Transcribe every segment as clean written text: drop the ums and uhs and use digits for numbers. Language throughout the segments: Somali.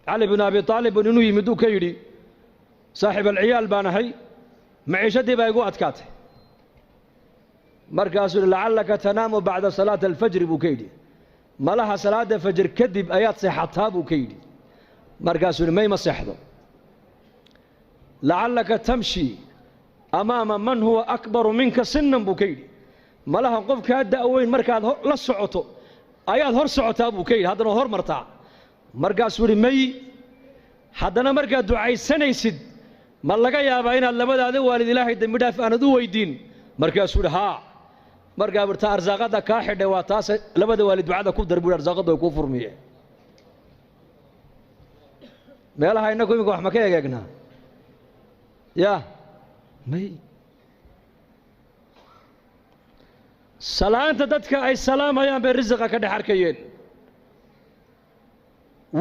Cali binu Abi Taalib bun inuu yimid uu ka yidhi: "Saaxiib alciyaal baan ahay, maciishadii baa igu adkaatay." Markaasuu yidhi: "Lacallaka tanaamu bacda salaati alfajri," buu ka yidhi. "Malaha salaadda fajr kadib ayaad seexataa?" buu ka yidhi. Markaasuu yidhi: "May, ma seexdo." "Lacallaka tamshi amaama man huwa akbaru minka sinan," buu ka yidhi. "Malaha qof kaa da'weyn markaad la socoto ayaad hor socotaa?" buu ka yidhi. "Haddana hor martaa?" Markaasuu yidhi: "May." "Haddana markaad ducaysanaysid, ma laga yaabaa inaad labadaada waalid Ilaahay dembi dhaaf aanad u weydiin?" Markaasuu yidhi: "Haa." Markaa burta arsaaqadda kaa xidhay waa taase, labada waalid ducada ku dar, buu arsaaqadda way kuu furmiyeen. Meelaha innagu iminka wax ma ka egeegnaa? Ya may. Salaanta dadka ay salaamayaan bay risiqa ka dhex arkayeen.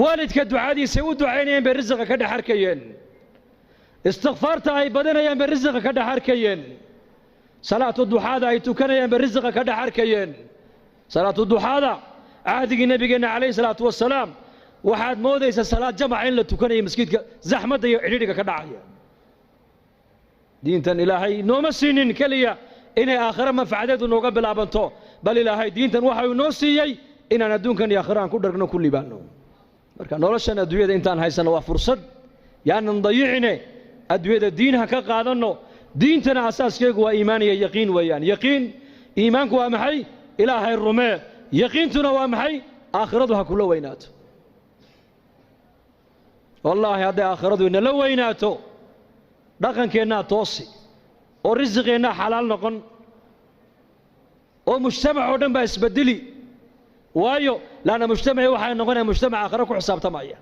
Waalidka ducadiisay u ducaynayeen bay risiqa ka dhex arkayeen. Istikfaarta ay badinayaan bay risiqa ka dhex arkayeen. Salaatu duxaada ay tukanayaan bay risiqa ka dhex arkayeen. Salaatu duxaada cahdigii Nebigeenna calayhi salaatu wasalaam waxaad moodaysaa salaad jamaca in la tukanayo, maskiidka zaxmadda iyo cidhiidhiga ka dhacaya. Diintan Ilaahay nooma siinin keliya inay aakhiro manfacadeedu nooga bilaabanto, bal Ilaahay diintan waxa uu noo siiyey inaan adduunkan iyo aakhiro aan ku dhargno, ku liibaano. Marka noloshan adduunyada intaan haysanno waa fursad, yaanan dayicine. Adduunyada diin ha ka qaadanno. Diintana asaaskeegu waa iimaan iyo yaqiin weeyaan. Yaqiin, iimaanku waa maxay? Ilaahay rumee. Yaqiintuna waa maxay? Aakhiradu ha kula weynaato. Wallaahi hadday aakhiradu inala weynaato, dhaqankeennaa toosi oo risiqeennaa xalaal noqon oo mujtamac oo dhan baa isbedeli. Waayo, laanna mujtamacii waxay noqonaya mujtamac aakhiro ku xisaabtamaya.